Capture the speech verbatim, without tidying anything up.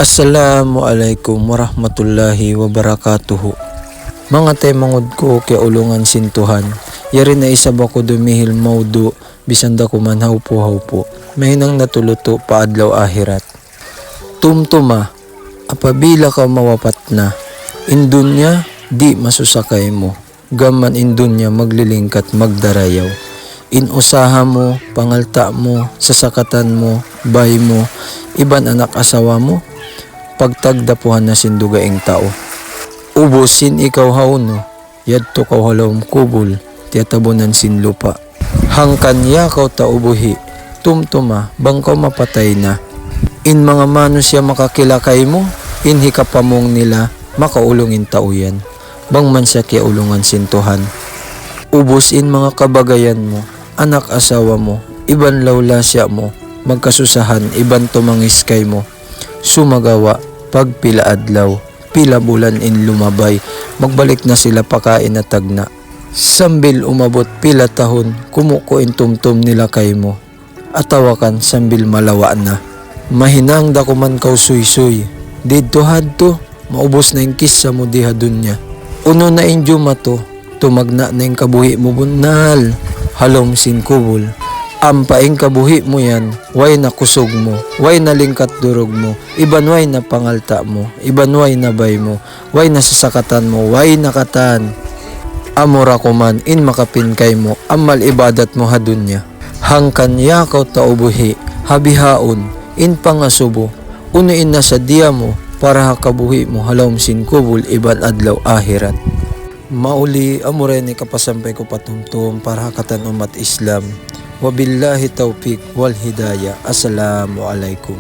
Assalamu alaykum warahmatullahi wabarakatuh. Manga taymanghud ku kiyaulungan sin Tuhan. Yari na isab aku dumihil mawdu' bisan da kuman hawpu-hawpu. Mahinang na tulutu pa adlaw ahirat. Tumtuma, apabila kaw mawapat na, in dunya di' masusa kaymu. Gam man in dunya maglilingkat magdarayaw. In usaha mu, pangalta' mu, sasakatan mu, bay mu, iban anak asawa mu, pagtagdapuhan na sin dugaing tau. Ubus sin ikaw ha unu, yadtu kaw ha lawm kubul, tiyatabunan sin lupa'. Hangkan ya kaw tau buhi', tumtuma, bang kaw mapatay na. In manga manusiya' makakila kaymu, in hikapamung nila, makaulung in tau yan. Bang man siya kiyaulungan sin Tuhan. Ubus in manga kabagayan mu, anak asawa mu, iban lawlasiya' mu, magkasusahan, iban tumangis kaymu. Sumagawa', pag pila adlaw, pila bulan in lumabay, magbalik na sila pa kaina tagna'. Sambil umabut pila tahun, kumuku' in tumtum nila kaymu. Atawa kan sambil malawa' na. Mahinang da kuman kaw suysuy. Didtu hadtu, maubus na in kissa mu di ha dunya. Unu na in jumatu, tumagna' na in kabuhi' mu bunnal. Ha lawm sin kubul. Ampa in kabuhi' mu yan, way na kusug mu, way na lingkat durug mu, iban way na pangalta' mu, iban way na bay mu, way na sasakatan mu, way na katan. Amura kuman in makapin kaymu, amal ibadat mu ha dunya. Hangkan ya kaw tau buhi', ha bihaun, in pangasubu, unu in nasadiya mu, para ha kabuhi' mu, ha lawm sin kubul iban adlaw ahirat. Mauli amura ini kapasampay ku pa tumtum, para ha katan ummat Islam. Wabillahi tawfiq wal hidayah. Assalamu alaykum.